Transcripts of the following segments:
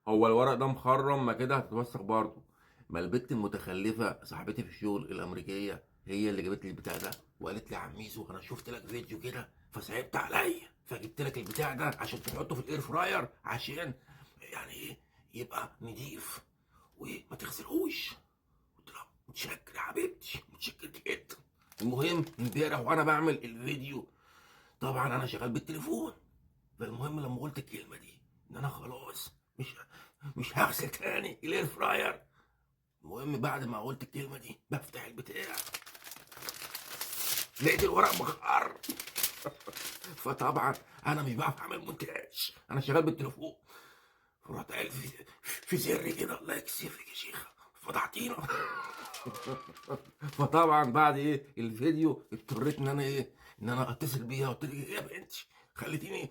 هو الورق ده مخرم، ما كده هتتوسخ برضه. ما البت المتخلفه صاحبتي في الشغل الامريكية هي اللي جابت لي البتاع ده، وقالت لي يا عم ميزو انا شفت لك فيديو كده فصعبت عليا، فجبت لك البتاع ده عشان تحطه في ال air fryer عشان يعني ايه يبقى نضيف وما تغسلهوش. قلت لها متشكر يا حبيبتي، متشكر جدا. المهم امبارح وانا بعمل الفيديو طبعا انا شغال بالتليفون، فالمهم لما قلت الكلمة دي ان انا خلاص مش هغسل تاني ال air fryer. المهم بعد ما قلت الكلمة دي بفتح البتاع لقيت الورق مخر. فطبعا انا مش بعرف اعمل مونتاج، انا شغال بالتليفون. فرحت قايل في سري كده الله يكسفك يا شيخه فضحتينا. فطبعا بعد ايه الفيديو اضطريت ان انا ايه ان انا اتصل بيها، قلت لها يا بنتي خليتيني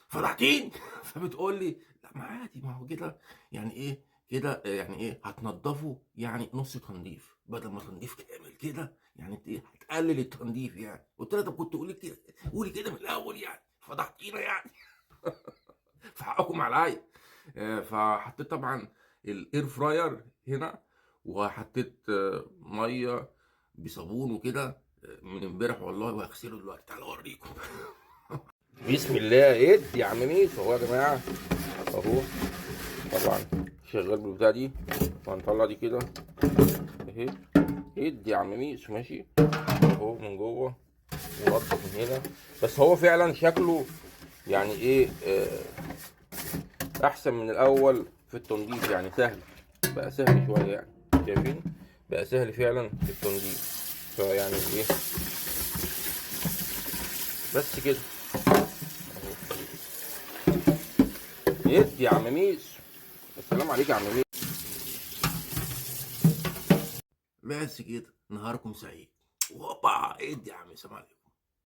فضحتيني. فبتقول لي لا ما عادي، ما هو كده يعني ايه كده يعني ايه هتنضفه يعني نص تنظيف بدل ما تنظيف كامل كده، يعني انت ايه هتقلل التنظيف يعني. قلت لها طب كنت قولي كده، قولي كده من الاول يعني، فضحتينا يعني. فحقكم عليا. فحطيت طبعا ال air fryer هنا، وحطيت مية بصابون وكده، من امبارح والله، وهغسله دلوقتي. تعالوا اوريكم. بسم الله. ادي يا عم ميسو اهو يا جماعة، اهو طبعا شغال بالبتاع دي، وهنطلع دي كده اهي. ادي يا عم ميسو ماشي اهو من جوه ونضف من هنا. بس هو فعلا شكله يعني ايه احسن من الاول في التنظيف، يعني سهل بقى، سهل شوية يعني، شايفين بقى سهل فعلا في التنظيف. فيعني ايه بس كده اهو. ادي يا عم ميسو، السلام عليك يا عم ميسو. بس كده، نهاركم سعيد. وهوبا ادي يا عم، سلام عليكم.